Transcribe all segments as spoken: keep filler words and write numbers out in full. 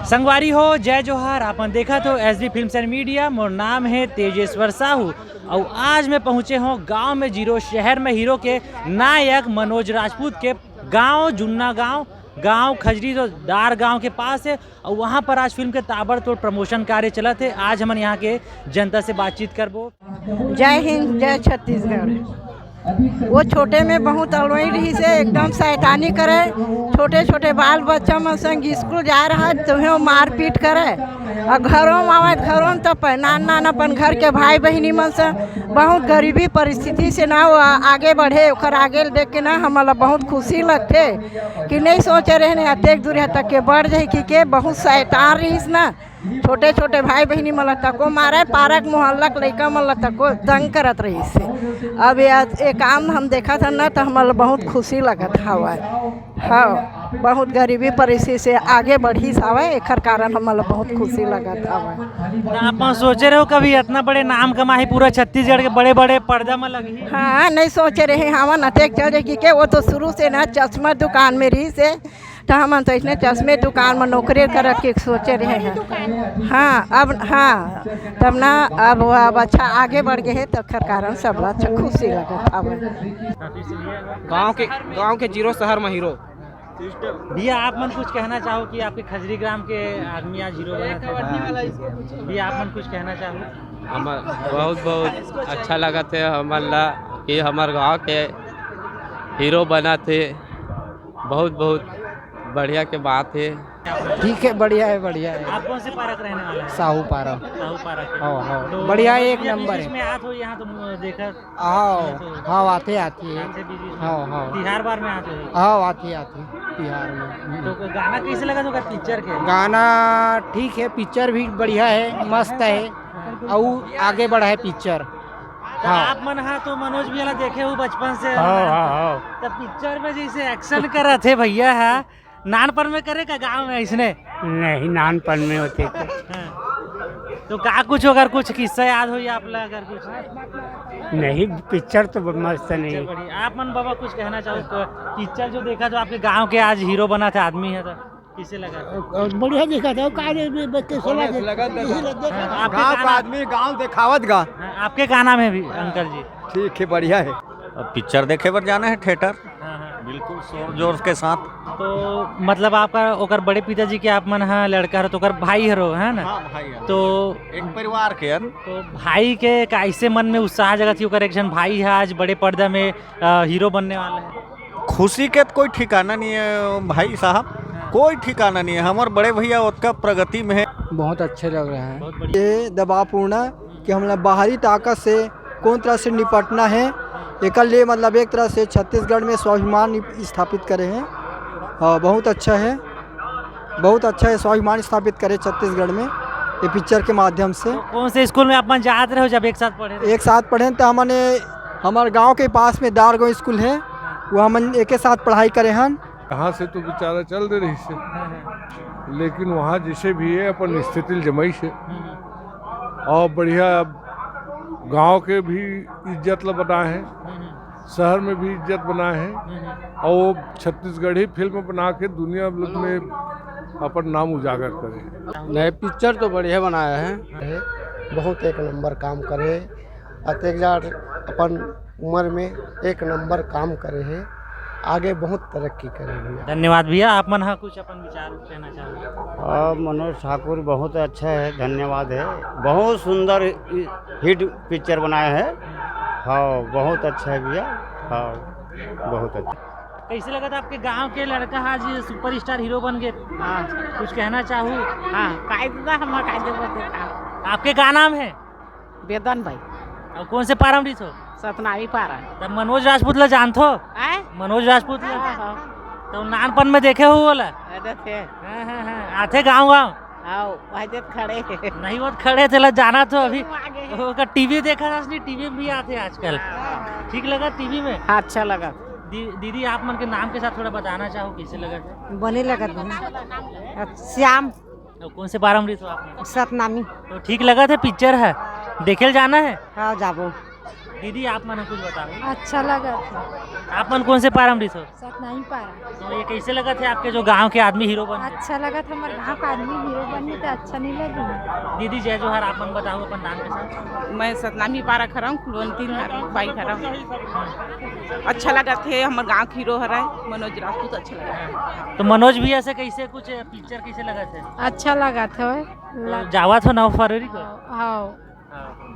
संगवारी हो, जय जोहार। आपन देखत हो S D films and media. मोर नाम है तेजेश्वर साहू। अउ आज मैं पहुँचे हूँ गांव में जीरो, शहर में हीरो के नायक मनोज राजपूत के गांव, जुन्ना गांव, गांव खजरीदार गांव के पास है। अउ वहाँ पर आज फिल्म के ताबड़तोड़ प्रमोशन कार्य चलत है। आज हमन यहाँ के जनता से बातचीत करबो। जय हिंद, जय छत्तीसगढ़। वो छोटे में बहुत अड़ोई रहिस हे, एकदम शैतानी करे। छोटे छोटे बाल बच्चा मन संग स्कूल जाए रहा, तो वो मारपीट करे। और घरों में आवे, घरों में तो प-, नान नान अपन घर के भाई बहिनी मन से बहुत गरीबी परिस्थिति से ना वो आ-, आगे बढ़े। ओकर आगे देख के ना हमला बहुत खुशी लगथे कि नहीं सोचे रहे ने अतेक दूर तक के बढ़ जाए कि के बहुत शैतान रहिस ना। छोटे छोटे भाई बहिनी मन ला तको मारे, पारा के मोहल्ला के लइका मन ला तको तंग करत रहिस हे। अब ये, ये काम हम देखत हन ना, तो हमन ला बहुत खुशी लगत हवय। हाँ, बहुत गरीबी परिस्थिति से आगे बढ़िस हवय, एखर कारण हमन ला बहुत खुशी लगत हवय। ना आप मन सोचे रहो कभी इतना बड़े नाम कमाही, पूरा छत्तीसगढ़ के बड़े बड़े पर्दा में लगी? हाँ, नहीं सोचे रहे हमन, अतेक चल जाए कि के, वो तो शुरू से ना चश्मा दुकान में रहिस हे, तो हमन तो इसने चश्मे दुकान में नौकरी करत के सोचे रहे हैं। हाँ, अब, हाँ, तब ना, अब, अब अच्छा आगे बढ़ गए हैं, तो खर कारण सब ला अच्छा खुशी लगत हवे। गांव के, गांव के जीरो, शहर में हीरो। भैया, आप मन कुछ कहना चाहो कि आपके खजरी ग्राम के आदमी आज हीरो बना थे? भैया, आप मन कुछ कहना चाहो? हमर बहुत, बहुत अच्छा लगत है हमन ला कि हमर गांव के हीरो बना थे। बहुत, बहुत बढ़िया के बात है। ठीक है, बढ़िया है, बढ़िया है। आप कौन से पारा के रहने वाले हैं? साहू पारा। साहू पारा के। हाँ, हाँ। तो बढ़िया, मनोज एक भैया नंबर बीच है। में आत हो यहाँ तो मु-, देखा। हाँ, तो हाँ, आते, आते हैं। आते बीच बीच में। हाँ, हाँ। तिहार बार में आते हो? हाँ, आते, आते, तिहार में। हम्म। तो गाना कैसे लगा था पिक्चर के? गाना ठीक है, पिक्चर भी बढ़िया है, मस्त है, और आगे बढ़ा है पिक्चर। तो हाँ। आप मन हा तो मनोज भैया ला देखे हो बचपन से। हाँ, हाँ, हाँ। तो पिक्चर में जैसे एक्शन करत हे भैया हा, नानपन में करे का गांव में इसने? नहीं, नानपन में होते थे। हाँ। तो का कुछ, अगर कुछ किस्सा याद हो या आप ला, अगर कुछ? नहीं, पिक्चर तो मस्त नहीं। पिक्चर बढ़िया। आप मन बाबा कुछ कहना चाहो तो, पिक्चर जो देखा तो आपके गांव के आज हीरो बना था आदमी है तो कैसे लगा? और बढ़िया दिखा था, का रे, बे-, बे-, कैसे लगे? लगा था। यही लगे। हाँ, आपके गांव का का नाम? आदमी गांव दिखावत गा। हाँ, आपके का नाम है भी, अंकल जी? ठीक है, बढ़िया है। अब पिक्चर देखे बर जाना है थिएटर। हाँ, हाँ। बिल्कुल शोर जोर के साथ। तो मतलब आपका ओकर बड़े पिताजी के आप मन हा लड़का हरो, तो ओकर भाई हरो, है ना? हाँ, भाई हरो। तो एक परिवार के हन। तो भाई के कैसे मन में उत्साह जगत कि ओकर एक झन भाई है आज बड़े पर्दा में, अ, हीरो बनने वाला है? खुशी के तो कोई ठिकाना नहीं है भाई साहब, हाँ। कोई ठिकाना नहीं है। हमारे बड़े भैया ओतका प्रगति में है। बहुत अच्छे लग रहे हैं। बहुत बढ़िया। ये दबावपूर्ण कि हमला बाहरी ताकत से कौन तरह से निपटना है, एकर लिए मतलब एक तरह से छत्तीसगढ़ में स्वाभिमान स्थापित करे हैं। हाँ, बहुत अच्छा है, बहुत अच्छा है, स्वाभिमान स्थापित करे छत्तीसगढ़ में ये पिक्चर के माध्यम से। तो कौन से स्कूल में आप मन जात रहे हो जब एक साथ पढ़े रहे? एक साथ पढ़े तो हमने, हमारे गांव के पास में दारगांव स्कूल है, वो हमन एक साथ पढ़ाई करे हन। यहाँ से तो बेचारा चल दे रही से, लेकिन वहाँ जैसे भी है अपन स्थिति ल जमाई से। और बढ़िया गांव के भी इज्जत ल बनाए हैं, शहर में भी इज्जत बनाए हैं, और वो छत्तीसगढ़ी फिल्म बना के दुनिया में अपन नाम उजागर करे। नहीं, पिक्चर तो बढ़िया बनाया है। बहुत एक नंबर काम करे, अतेक जाट अपन उम्र में एक नंबर काम करे है, आगे बहुत तरक्की करे भैया। धन्यवाद भैया, आप मन हा कुछ अपन विचार कहना चाहो? हाँ, मनोज ठाकुर बहुत अच्छा है, धन्यवाद है, बहुत सुंदर इ-, हिट पिक्चर बनाया है। हाँ, बहुत अच्छा है भैया। हाँ, बहुत अच्छा। कैसे लगा था आपके गांव के लड़का आज सुपरस्टार हीरो बन गए? हाँ। कुछ कहना चाहू? हाँ, काय दादा, हम काय देबो देखा। आपके का नाम है? बेदन भाई। और कौन से पारा में रहिथो? सतनामी पारा। तब मनोज राजपूत ला जानथो? आय? मनोज राजपूत ला? हाँ, हाँ। तो नानपन में देखे हो बोला? अरे थे। हाँ, हाँ, हाँ। आथे गाँव गाँव? आओ, भाई देख खड़े। नहीं, वो खड़े थे ला, जाना तो अभी। वो आगे है। ओकर टीवी देखा था, असली टीवी में भी आथे आजकल। हाँ। ठीक लगा टीवी में? हाँ, अच्छा लगा। दी-, दीदी, आप मन के नाम के साथ थोड़ा बताना चाहो, कैसे लगा? बने लगा था। श्याम। तो कौन से पारा में रहिथो आप? सतनामी। तो ठीक लगा थे पिक्चर है, देखे ल जाना है? हाँ, जाबो। दीदी, आप मन कुछ बताओ। अच्छा लगत हे। आप मन कौन से पारा म रहिथो? सतनामी पारा। तो ये कैसे लगत हे आपके जो गांव के आदमी हीरो बन गए? अच्छा लगत हे, हमर गांव का आदमी हीरो बनी तो अच्छा नहीं लगी। दीदी जय जोहार, आप मन बताओ अपन नाम के साथ। मैं सतनामी पारा खरम, कुलवंती बाई खरम। अच्छा लगत हे, हमर गांव के हीरो हराय, मनोज राजपूत, अच्छा लगत हे। तो मनोज भैया से कैसे कुछ पिक्चर कैसे लगत हे? अच्छा लगत हे। तो जावत हो नौ फरवरी को? हाँ। हाँ।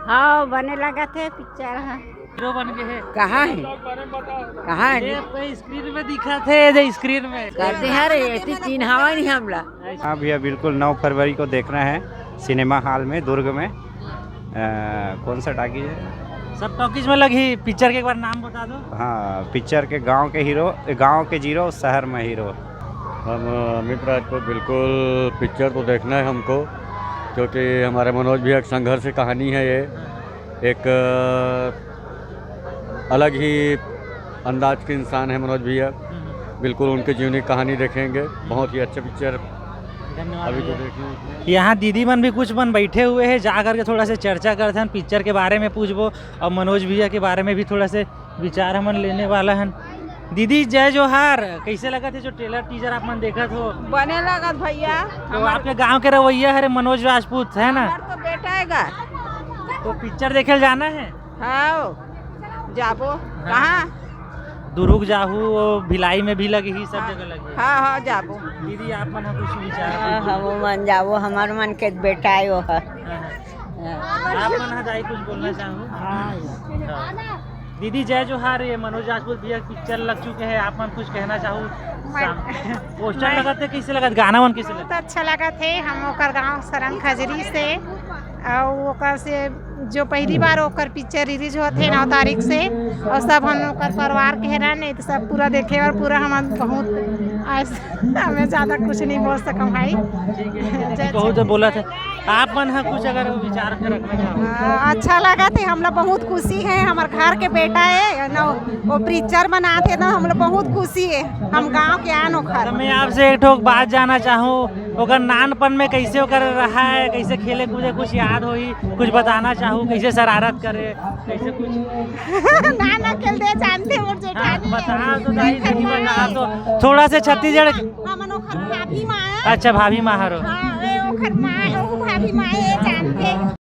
हाँ, बने लगत हे पिक्चर ह। हीरो बन गए हे। कहाँ हे? कहाँ हे? ये कोई स्क्रीन में दिखत हे, जे स्क्रीन में। करते हैं रे, ऐसी चिन्हावा नहीं हमला। हाँ भैया, बिल्कुल नौ फरवरी को देखना है सिनेमा हॉल में, दुर्ग में। अ, कौन सा टाकीज है? सब टॉकीज में लगी। पिक्चर के एक बार नाम बता दो। हाँ, पिक्चर के गांव के हीरो, गांव के जीरो, शहर में हीरो। हम, अ, अमित राजपूत, बिल्कुल पिक्चर तो देखना है हमको, क्योंकि हमारे मनोज भैया की संघर्ष कहानी है ये। एक, अ, अलग ही अंदाज के इंसान है मनोज भैया। हम्म। बिल्कुल उनकी जीवनी कहानी देखेंगे। बहुत ही अच्छा पिक्चर। धन्यवाद अभी तो भैया। देखने। यहाँ दीदी मन भी कुछ मन बैठे हुए हैं, जा करके थोड़ा से चर्चा करते हैं, पिक्चर के बारे में पूछबो और मनोज भैया के बारे में भी थोड़ा से विचार हमन लेने वाला हन। दीदी जय जोहार, कैसे लगत हे जो ट्रेलर टीजर आप मन देखत हो? बने लगत भैया। तो हमर आपके गांव के रवैया हरे मनोज राजपूत, है ना? हमर तो बेटा हे गा। तो पिक्चर देखे ल जाना है? हाँ, जाबो। हाँ। कहाँ? दुरुग जाहू, वो भिलाई में भी लगी ही, सब हाँ। जगह लगी। हाँ, हाँ, जाबो। दीदी आप मन ह कुछ विचार? हाँ, हम मन जाबो, हमर मन के बेटा हे वो ह। हाँ, हाँ। हाँ। आप मन ह दाई कुछ बोलना चाहू? हाँ। हाँ। दीदी जय जोहार, ये मनोज राजपूत भैया पिक्चर लग चुके हैं, आप मन कुछ कहना चाहू? मैं शाम-, पोस्टर लगत हे, कैसे लगत, गाना मन कैसे लगत? बहुत अच्छा लगत हे। हम ओकर गांव सरन खजरी से, और ओकर से जो पहली बार ओकर पिक्चर रिलीज होत हे नौ तारीख से, और सब हम ओकर परिवार के हरन, ये तो सब पूरा देखे और पूरा हम बहुत आज हमें ज्यादा कुछ नहीं बोल सकम भाई। ठीक है, ठीक है, जय बहुत बोला था। आप मन ह कुछ अगर विचार के रखना चाहो? हाँ, अच्छा लगत हे, हम लोग बहुत खुशी है, हमर घर के बेटा है ना, वो पिक्चर बनात हे ना, हम लोग बहुत खुशी है, हम गांव के आन ओखर। तो मैं आपसे एक ठोक बात जानना चाहूँ, ओकर नानपन में कैसे ओकर रहा है, कैसे खेले कूदे, कुछ याद होही, कुछ बताना चाहू, कैसे शरारत करे, कैसे कुछ? ना, ना, खेल दे, जानते मोर हाँ, जेठानी है। बता तो दाई, दीदी बता तो। थोड़ा से छत्तीसगढ़। हमन ओखर भाभी माँ है। अच्छा, भाभी माँ हरो। हाँ, ए ओखर माँ, ओ भाभी माँ, ये जानते।